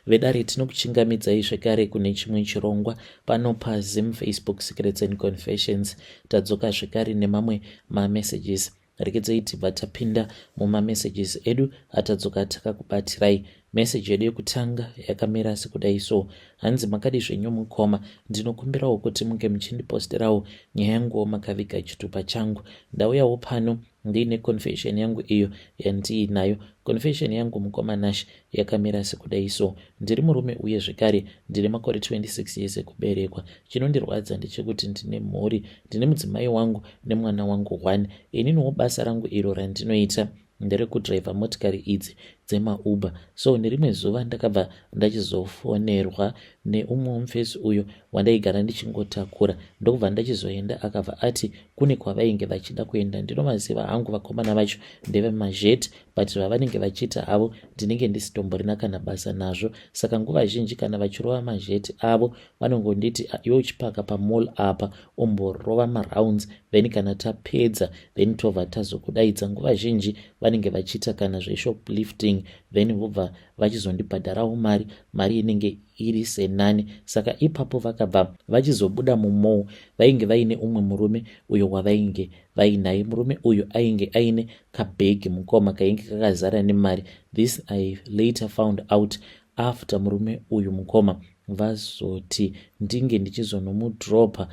Vedare, tinokuchingamidzai zvekare kune chimwe chirongwa pano paZim Facebook Secrets and Confessions. Tadzoka zvekare nemamwe mamessages. Rekedzai tibva tapinda mumamessages edu atadzoka takakubatirai. Meseji yedu yekutanga yakamira sekudai so. Hanzi, "Makadi zvenyu mukoma? Ndinokumbirawo kuti munge muchindiposterawo nyaya yanguwo makaviga chitupa changu. Ndauyawo pano ndiine confession yangu iyo yandiinayo. Confession yangu, mukoma Nash, yakamira sekudai so. Ndiri murume uye zvekare ndine makore 26 years ekuberekwa. Chinondirwadza ndechekuti ndine mhuri, ndine mudzimai wangu nemwana wangu one. Ininiwo basa rangu iro randinoita nderekudhiraivha motikari idzi dzemaUber. So nerimwe zuva ndakabva ndachizofonerwa neumwe mufesi uyo wandaigara ndichingotakura, ndokubva ndachizoenda. Akabva ati kune kwavainge vachida kuenda. Ndinovaziva hangu vakomana vacho, ndevemazhet, but zvavanenge vachiita havo ndinenge ndisitomborina kana basa nazvo. Saka nguva zhinji kana vachirova mazheti avo, vanongonditi, 'Iwe uchipaka pamall apa, umborova marounds, then kana tapedza, then tobva tazokudaidza.' Nguva zhinji vanenge vachiita kana zveshoplifting, then vobva vachizondibhadharawo mari, mari inenge iri senani. Saka ipapo vakabva vachizobuda mumall, vainge vaine umwe murume uyo wavainge vainaye. Murume uyu ainge aine kabhegi, mukoma, kainge kakazara nemari. This I later found out after murume uyu, mukoma, vazoti ndinge ndichizonomudropa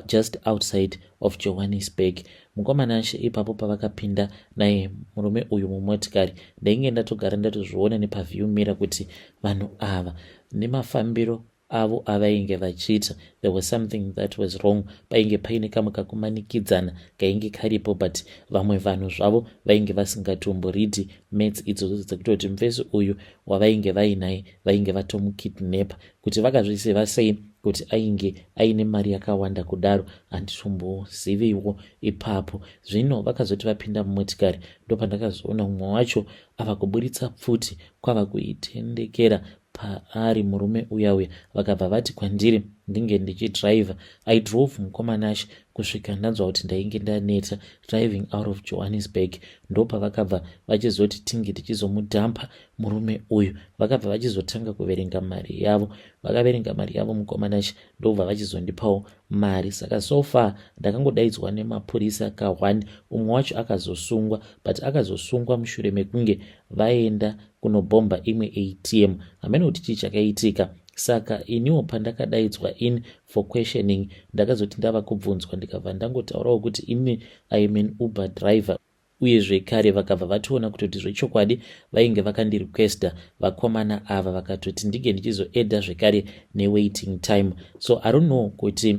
just outside of Johannesburg. Mukoma Nashe, ipapo pavakapinda naye murume uyu mumotikari, ndainge ndatogara ndatozviona nepaview mirror kuti vanhu ava nemafambiro avo avainge vachiita, there was something that was wrong. Painge paine kamwe kakumanikidzana kainge karipo, but vamwe vanhu zvavo vainge vasingatomboridi maths idzodzo dzekutoti mufesi uyu wavainge vainaye vainge vatomukidnapa. Kuti vakazviziva sei kuti ainge aine mari yakawanda kudaro, handitomboziviwo ipapo. Zvino vakazoti vapinda mumotikari, ndopandakazoona mumwe wacho ava kuburitsa pfuti, kwava kuitendekera paari murume uya uya. Vakabva vati kwandiri ndinge ndichidhiraivha. I drove, mukoma Nash, kusvika ndanzwa kuti ndainge ndaneta, driving out of Johannesburg. Ndopavakabva vachizoti tinge tichizomudhampa murume uyu. Vakabva vachizotanga kuverenga mari yavo. Vakaverenga mari yavo, mukoma Nash, ndobva vachizondipawo mari. Saka so far ndakangodaidzwa nemapurisa ka1. Umwe wacho akazosungwa, but akazosungwa mushure mekunge vaenda kunobhomba imwe ATM. Hamene kuti chii chakaitika. Saka iniwo pandakadaidzwa in for questioning, ndakazoti ndava kubvunzwa, ndikabva ndangotaurawo kuti ini I am an Uber driver. Uye zvekare vakabva vatoona kutoti zvechokwadi vainge vakandirequesta vakomana ava, vakatoti ndinge ndichizoedha zvekare newaiting time. So I don't know kuti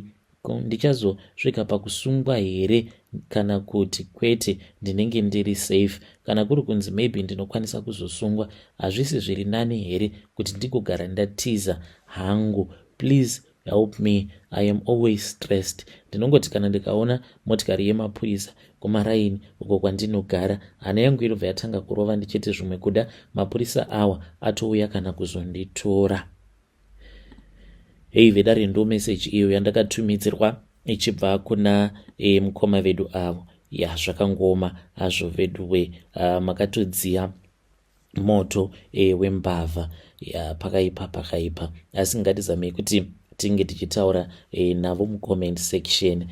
ndichazosvika pakusungwa here kana kuti kwete, ndinenge ndiri safe. Kana kuri kunzi maybe ndinokwanisa kuzosungwa, hazvisi zviri nani here kuti ndigogara ndatiza hangu? Please help me, I am always stressed. Ndinongoti kana ndikaona motikari yemapurisa kumaraini uko kwandinogara, hana yangu inobva yatanga kurova, ndichiti zvimwe kuda mapurisa awa atouya kana kuzonditora." Hei vedare, ndo meseji iyo yandakatumidzirwa ichibva kuna mukoma vedu avo. Ya, zvakangoma hazvo veduwe. Makatodziya moto wembavha. Ya, pakaipa, pakaipa. Asi ngatizamei kuti tinge tichitaura navo mucomment section.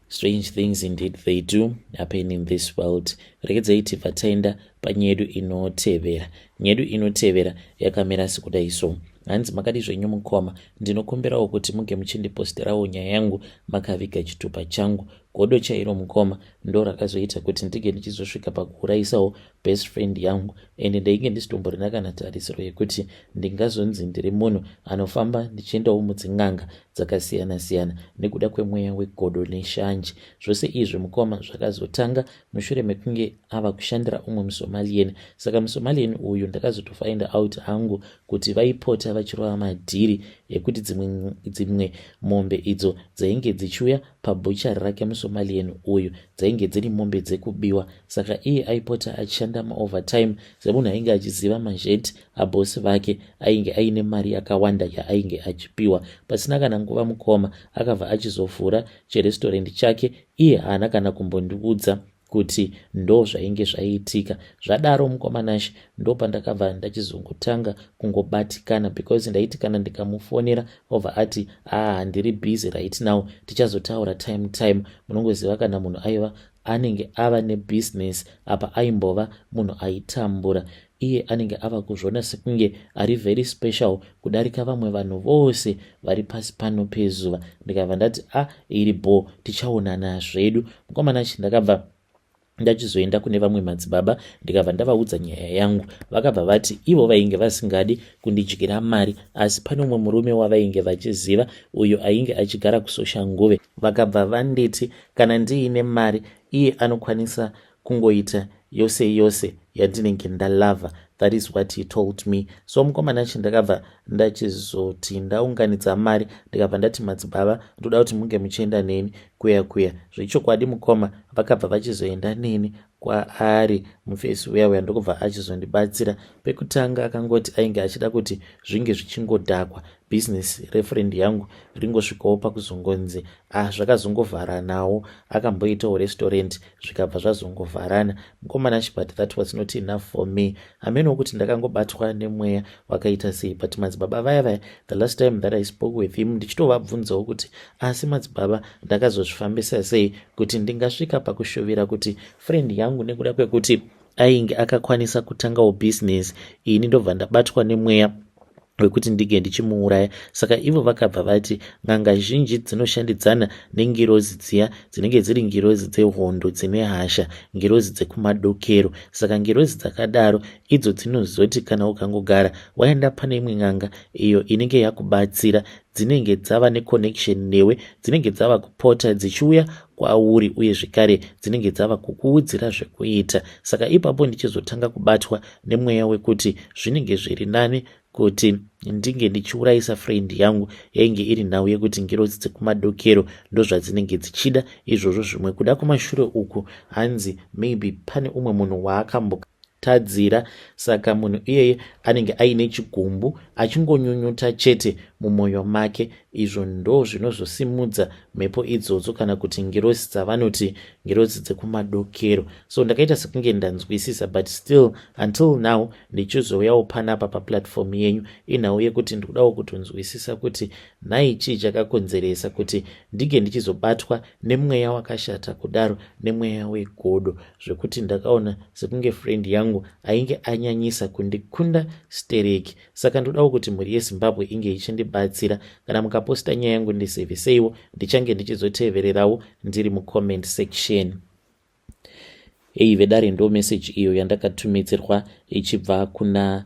Strange things indeed, they do happen in this world. Rekedzai tibva taenda panyedu inotevera. Nyedu inotevera yakamira sekudai so. Hanzi, "Makadi zvenyu mukoma? Ndinokumbirawo kuti muge muchindiposterawo nyaya yangu makaviga chitupa changu. Godo chairo, mukoma, ndo rakazoita kuti ndinge ndichizosvika pakuurayisawo best friend yangu, ende ndainge ndisitomborina kana tarisiro yekuti ndingazonzi ndiri munhu anofamba ndichiendawo mudzin'anga dzakasiyana-siyana nekuda kwemweya wegodo neshanje. Zvose izvi, mukoma, zvakazotanga mushure mekunge ava kushandira umwe muSomalian. Saka muSomalian uyu ndakazotofind out hangu kuti vaipota vachirova madhiri ekuti dzimwe mombe idzo dzainge dzichiuya pabhuchari rake muSomalian uyu dzainge dziri mombe dzekubiwa. Saka iye aipota achishanda maovertime semunhu ainge achiziva mazheti abhosi vake, ainge aine mari yakawanda yaainge achipiwa. Pasina kana nguva, mukoma, akabva achizovhura chirestorendi chake. Iye haana kana kumbondiudza. kuti ndo zvainge zvaiitika. Zvadaro mukoma Nashe, ndopandakabva ndachizongotanga kungobatikana because ndaiti kana ndikamufonera obva ati, "Ah, ndiri busy right now, tichazotaura time time." Munongoziva kana munhu aiva anenge ava nebusiness, apa aimbova munhu aitambura, iye anenge ava kuzviona sekunge ari very special kudarika vamwe vanhu vose vari pasi pano pezuva. Ndikabva ndati, "A ah, iri bo, tichaonana zvedu." Mukoma Nashe, ndakabva ndachizoenda kune vamwe madzibaba, ndikabva ndavaudza nyaya yangu. Vakabva vati ivo vainge vasingadi kundidyira mari, asi pane umwe murume wavainge vachiziva uyo ainge achigara kuSoshanguve. Vakabva vanditi kana ndiine mari, iye anokwanisa kungoita yose yose yandinenge ndalavha. That is what he told me. So mukoma Nashe, ndakabva ndachizoti ndaunganidza mari, ndikabva ndati, "Madzibaba, ndoda kuti munge muchienda neni kuya kuya." Zvechokwadi mukoma, vakabva vachizoenda neni kwaari mufesi uya uya, ndokubva achizondibatsira. Pekutanga akangoti ainge achida kuti zvinge zvichingodhakwa, bhizinesi refriend yangu ringosvikawo pakuzongonzi, ah, zvakazongovharanawo. Akamboitawo restaurant, zvikabva zvazongovharana, mukoma Nashe. But that was not enough for me. Hamenowo kuti ndakangobatwa nemweya wakaita sei, but madzibaba vaya vaya, the last time that I spoke with him, ndichitovabvunzawo kuti, "Asi madzibaba, ndakazozvifambisa sei kuti ndingasvika pakushuvira kuti friend yangu, nekuda kwekuti ainge akakwanisa kutangawo bhizinesi, ini ndobva ndabatwa nemweya wekuti ndinge ndichimuuraya?" Saka ivo vakabva vati n'anga zhinji dzinoshandidzana nengirozi dziya dzinenge dziri ngirozi dzehondo dzine hasha, ngirozi dzekumadokero. Saka ngirozi dzakadaro idzo dzinozoti kana ukangogara waenda pane imwe n'anga iyo inenge yakubatsira, dzinenge dzava neconnection newe, dzinenge dzava kupota dzichiuya kwauri, uye zvekare dzinenge dzava kukuudzira zvekuita. Saka ipapo ndichizotanga kubatwa nemweya wekuti zvinenge zviri nani kuti ndinge ndichiurayisa friend yangu, yainge iri nhau yekuti ngirozi dzekumadokero ndozvadzinenge dzichida izvozvo. Zvimwe kuda kumashure uku, hanzi maybe pane umwe munhu waakambotadzira, saka munhu iyeye anenge aine chigumbu achingonyunyuta chete mumwoyo make. Izvo ndo zvinozosimudza mhepo idzodzo, kana kuti ngirozi dzavanoti ngirozi dzekumadokero. So ndakaita sekunge ndanzwisisa, but still until now ndichizouyawo panapa paplatform yenyu, inhau yekuti ndikudawo kutonzwisisa kuti nhai, chii chakakonzeresa kuti ndinge ndichizobatwa nemweya wakashata kudaro, nemweya wegodo, zvekuti ndakaona sekunge friend yangu ainge anyanyisa kundikunda stereki? Saka ndodawo kuti mhuri yeZimbabwe inge ichindibatsira. Kana mukaposta nyaya yangu, ndiziviseiwo, ndichange ndichizotevererawo ndiri mucomment section. Ei vedare, ndo meseji iyo yandakatumidzirwa ichibva kuna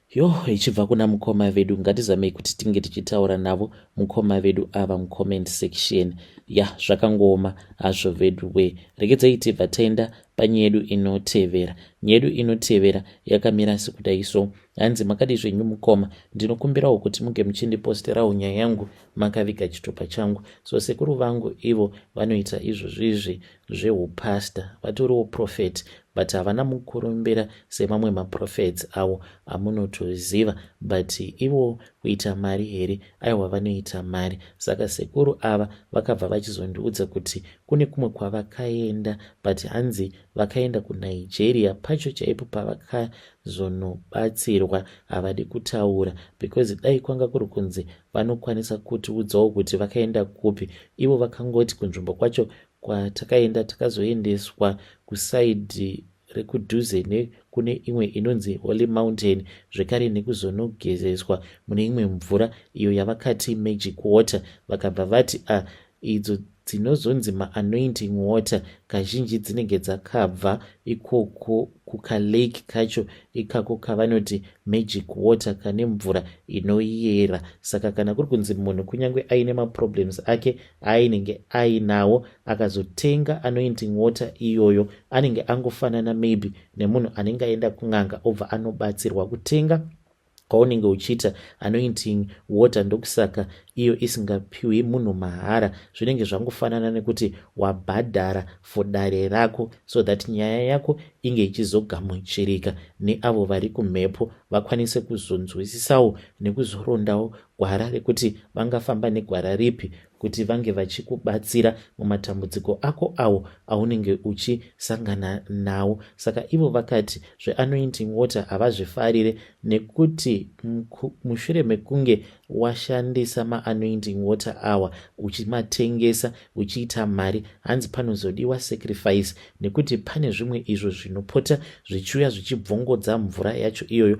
yo ichibva kuna mukoma vedu. Ngatizamei kuti tinge tichitaura navo mukoma vedu ava mucomment section. Ya, zvakangooma hazvo vedu we. Regedzai tibva taenda panyaya yedu inotevera. Nyaya yedu inotevera yakamira sekudai so. Hanzi, "Makadi zvenyu mukoma? Ndinokumbirawo kuti muge muchindiposterawo nyaya yangu makaviga chitupa changu. So sekuru vangu ivo vanoita izvozvizvi zveupasta, vatoriwo prophet, but havana mukurumbira semamwe maprophets avo amunotoziva. But ivo kuita mari here? Aiwa, vanoita mari. Saka sekuru ava vakabva vachizondiudza kuti kune kumwe kwavakaenda, but hanzi vakaenda kuNigeria. Pacho chaipo pavakazonobatsirwa havadi kutaura, because dai kwanga kuri kunzi vanokwanisa kutiudzawo kuti vakaenda kupi. Ivo vakangoti kunzvimbo kwacho kwatakaenda, takazoendeswa kuside rekudhuze nekune imwe inonzi Holy Mountain, zvekare nekuzonogezeswa mune imwe mvura iyo yavakati magic water. Vakabva vati a idzo dzinozonzi maanointing water kazhinji dzinenge dzakabva ikoko kukalake kacho ikako kavanoti magic water, kane mvura inoyera. Saka kana kuri kunzi munhu kunyange aine maproblems ake ainenge ainawo, akazotenga anointing water iyoyo, anenge angofanana maybe nemunhu anenge aenda kun'anga obva anobatsirwa. Kutenga kwaunenge uchiita anointing water, ndokusaka iyo isingapiwi munhu mahara. Zvinenge zvangofanana nekuti wabhadhara for dare rako so that nyaya yako inge ichizogamuchirika neavo vari kumhepo, vakwanise kuzonzwisisawo nekuzorondawo gwara rekuti vangafamba negwara ripi kuti vange vachikubatsira mumatambudziko ako awo aunenge uchisangana nawo. Saka ivo vakati zveanointing water havazvifarire nekuti mushure mekunge washandisa maanointing water awa uchimatengesa uchiita mari, hanzi panozodiwa sacrifice nekuti pane zvimwe izvo zvinopota zvichiuya zvichibvongodza mvura yacho iyoyo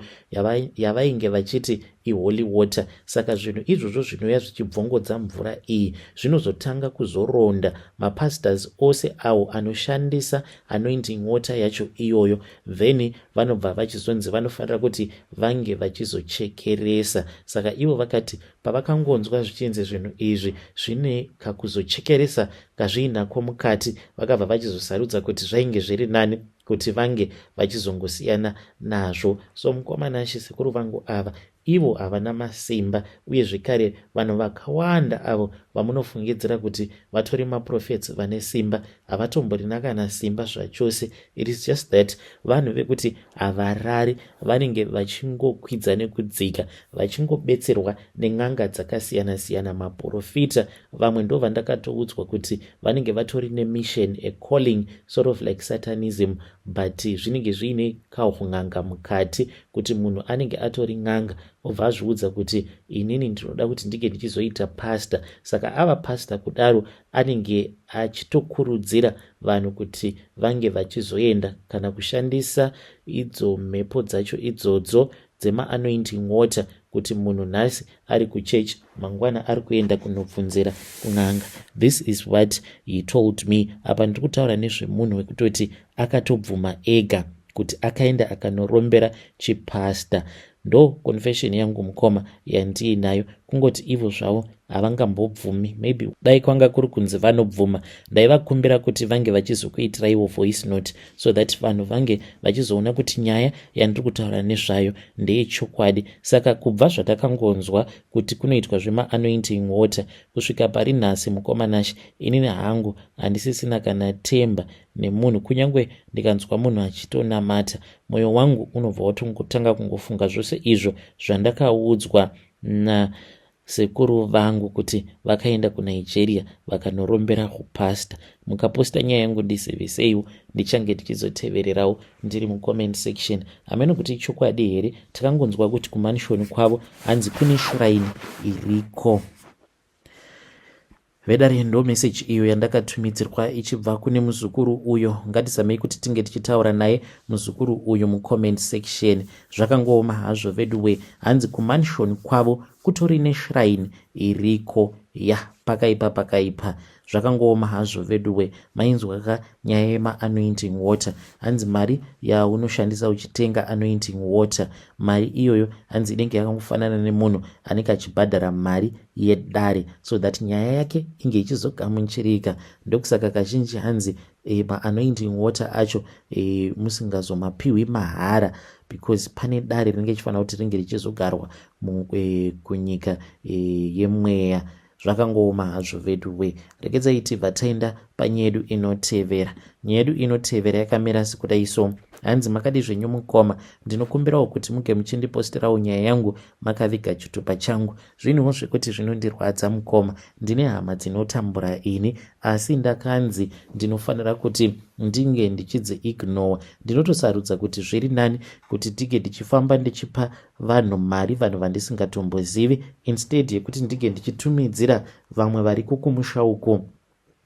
yavainge vachiti iholy water. Saka zvinhu izvozvo zvinouya zvichibvongodza mvura iyi zvinozotanga kuzoronda mapastors ose awo anoshandisa anointing water yacho iyoyo, then vanobva vachizonzi vanofanira kuti vange vachizochekeresa. Saka ivo vakati pavakangonzwa zvichinzi zvinhu izvi zvine kakuzochekeresa kazviinako mukati, vakabva vachizosarudza kuti zvainge zviri nani kuti vange vachizongosiyana nazvo. So mukoma Nashe, sekuru vangu ava ivo havana masimba, uye zvekare vanhu vakawanda avo vamunofungidzira kuti vatori maprophets vane simba havatomborina kana simba zvachose. It is just that vanhu vekuti havarari, vanenge vachingokwidza nekudzika, vachingobetserwa nen'anga dzakasiyana-siyana, maprofita. Vamwe ndo vandakatoudzwa kuti vanenge vatori nemission, a calling, sort of like satanism, but zvinenge zviine kahun'anga mukati, kuti munhu anenge atori n'anga, obva azviudza kuti inini ndinoda kuti ndinge ndichizoita pastor. Saka ava pastor kudaro, anenge achitokurudzira vanhu kuti vange vachizoenda kana kushandisa idzo mhepo dzacho idzodzo dzemaanointing water, kuti munhu nhasi ari kuchechi, mangwana ari kuenda kunobvunzira kun'anga. This is what he told me. Apa ndiri kutaura nezvemunhu wekutoti akatobvuma ega kuti akaenda akanorombera chipasta. Ndo confession yangu, mukoma, yandiinayo. Kungoti ivo zvavo havangambobvumi. Maybe dai kwanga kuri kunzi vanobvuma, ndaivakumbira kuti vange vachizokuitiraiwo voice note so that vanhu vange vachizoona kuti nyaya yandiri kutaura nezvayo ndeyechokwadi. Saka kubva zvatakangonzwa kuti kunoitwa zvemaanointing water kusvika pari nhasi, mukoma Nashe, inini hangu handisisina kana temba nemunhu. Kunyange ndikanzwa munhu achitonamata, mwoyo wangu unobva watongotanga kungofunga zvose izvo zvandakaudzwa nasekuru vangu kuti vakaenda kuNigeria vakanorombera kupasta. Mukaposta nyaya yangu, ndiziviseiwo, ndichange ndichizotevererawo ndiri mucomment section. Hameno kuti ichokwadi here. Takangonzwa kuti kumansion kwavo hanzi kune shrine iriko. Vedare, ndo meseji iyo yandakatumidzirwa ichibva kune muzukuru uyo. Ngatizamei kuti tinge tichitaura naye muzukuru uyu mucomment section. Zvakangooma hazvo veduwe. Hanzi kumansion kwavo kutori neshrine iriko. Ya, pakaipa, pakaipa, zvakangooma hazvo veduwe. Mainzwaka nyaya yemaanointing water. Hanzi mari yaunoshandisa uchitenga anointing water, mari iyoyo hanzi inenge yakangofanana nemunhu anenge achibhadhara mari yedare so that nyaya yake inge ichizogamuchirika. Ndokusaka kazhinji hanzi maanointing water acho musingazomapiwi mahara, because pane dare rinenge richifanira kuti ringe richizogarwa kunyika yemweya. Zvakangooma hazvo veduwe. Regedzai tibva taenda panyaya yedu inotevera. Nyaya yedu inotevera yakamira sekudai so. Hanzi, "Makadi zvenyu mukoma? Ndinokumbirawo kuti muge muchindiposterawo nyaya yangu makaviga chitupa changu. Zvinhuwo zvekuti zvinondirwadza mukoma. Ndine hama dzinotambura ini, asi ndakanzi ndinofanira kuti ndinge ndichidziignore. Ndinotosarudza kuti zviri nani kuti ndinge ndichifamba ndichipa vanhu mari, vanhu vandisingatombozivi, instead yekuti ndinge ndichitumidzira vamwe vari kukumusha uko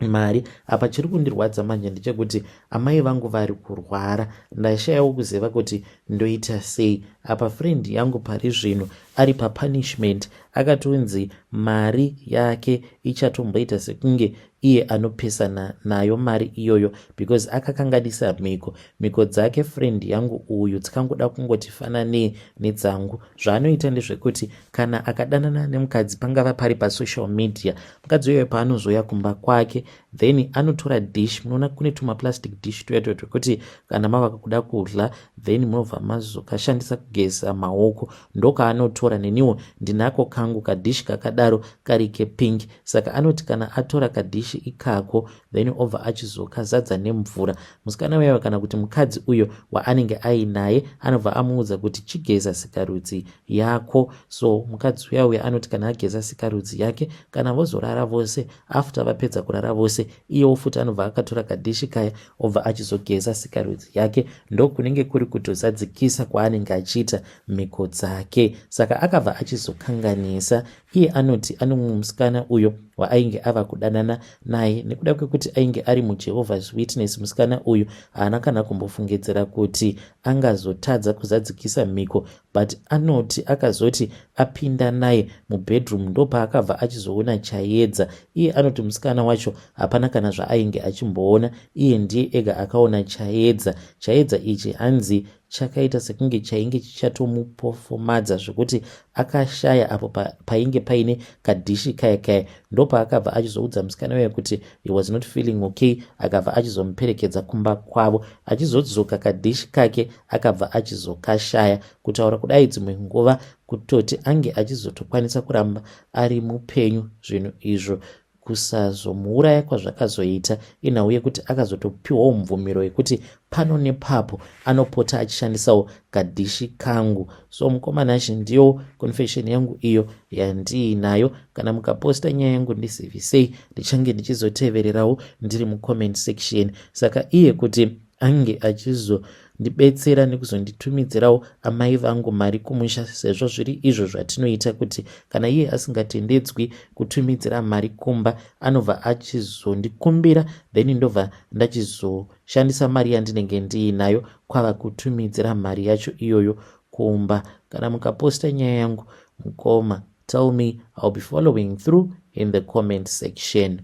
mari. Apa chiri kundirwadza manje ndechekuti amai vangu vari kurwara. Ndashayawo kuziva kuti ndoita sei. Apa friend yangu pari zvino ari papunishment, akatonzi mari yake ichatomboita sekunge iye anopesana nayo mari iyoyo because akakanganisa mhiko. Mhiko dzake friend yangu uyu dzikangoda kungoti fananei nedzangu. Zvaanoita ndezvekuti kana akadanana nemukadzi pangava pari pasocial media, mukadzi uyoyo paanozouya kumba kwake then anotora dish. Munoona kune tumaplastic dish tuya tuya twekuti kana mava kuda kudla then munobva mazokashandisa kugeza maoko, ndokaanotora. Neniwo ndinako kangu kadhishi kakadaro kari kepink. Saka anoti kana atora kadhishi ikako then obva achizokazadza nemvura. Musikana uyayo kana kuti mukadzi uyo waanenge ainaye anobva amuudza kuti chigeza sikarudzi yako. So mukadzi uya uya anoti kana ageza sikarudzi yake, kana vozorara vose, after vapedza kurara vose, iyewo futi anobva akatora kadhishi kaya obva achizogeza sikarudzi yake. Ndokunenge kuri kutozadzikisa kwaanenge achiita mhiko dzake. Saka akabva achizokanganisa. Iye anoti ane mumwe musikana uyo waainge ava kudanana naye. Nekuda kwekuti ainge ari muJehovah's Witness, musikana uyu haana kana kumbofungidzira kuti angazotadza kuzadzikisa mhiko, but anoti akazoti apinda naye mubedroom ndopaakabva achizoona chaedza. Iye anoti musikana wacho hapana kana zvaainge achimboona, iye ndiye ega akaona chaedza. Chaedza ichi hanzi chakaita sekunge chainge chichatomupofomadza zvekuti akashaya apo painge paine kadhishi kaya kaya. Ndopaakabva achizoudza musikana uya kuti he was not feeling okay. Akabva achizomuperekedza kumba kwavo. Achizodzoka kadhishi kake akabva achizokashaya. Kutaura kudai, dzimwe nguva kutoti ange achizotokwanisa kuramba ari mupenyu, zvinhu izvo kusazomuuraya kwazvakazoita inhau yekuti akazotopiwawo mvumiro yekuti pano nepapo anopota achishandisawo kadhishi kangu. So mukomana, ndiyo confession yangu iyo yandiinayo. Kana mukaposta nyaya yangu ndizivisei, ndichange ndichizotevererawo ndiri mucomment section. Saka iye kuti ange achizondibetsera nekuzonditumidzirawo amai vangu mari kumusha, sezvo zviri izvo zvatinoita kuti kana iye asingatendedzwi kutumidzira mari kumba, anobva achizondikumbira, then ndobva ndachizoshandisa mari yandinenge ndiinayo kwava kutumidzira mari yacho iyoyo kumba. Kana mukaposta nyaya yangu, mukoma, tell me, I'll be following through in the comment section.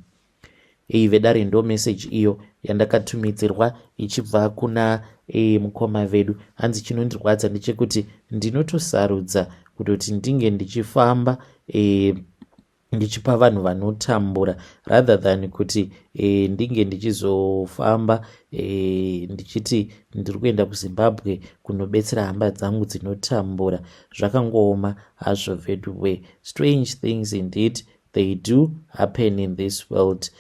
Iyi vedare ndo message iyo yandakatumidzirwa ichibva kuna mukoma vedu. Hanzi chinondirwadza ndechekuti ndinotosarudza kutoti ndinge ndichifamba ndichipa vanhu vanotambura rather than kuti ndinge ndichizofamba ndichiti ndiri kuenda kuZimbabwe kunobetsera hama dzangu dzinotambura. Zvakangooma hazvo veduwe. Strange things indeed, they do happen in this world.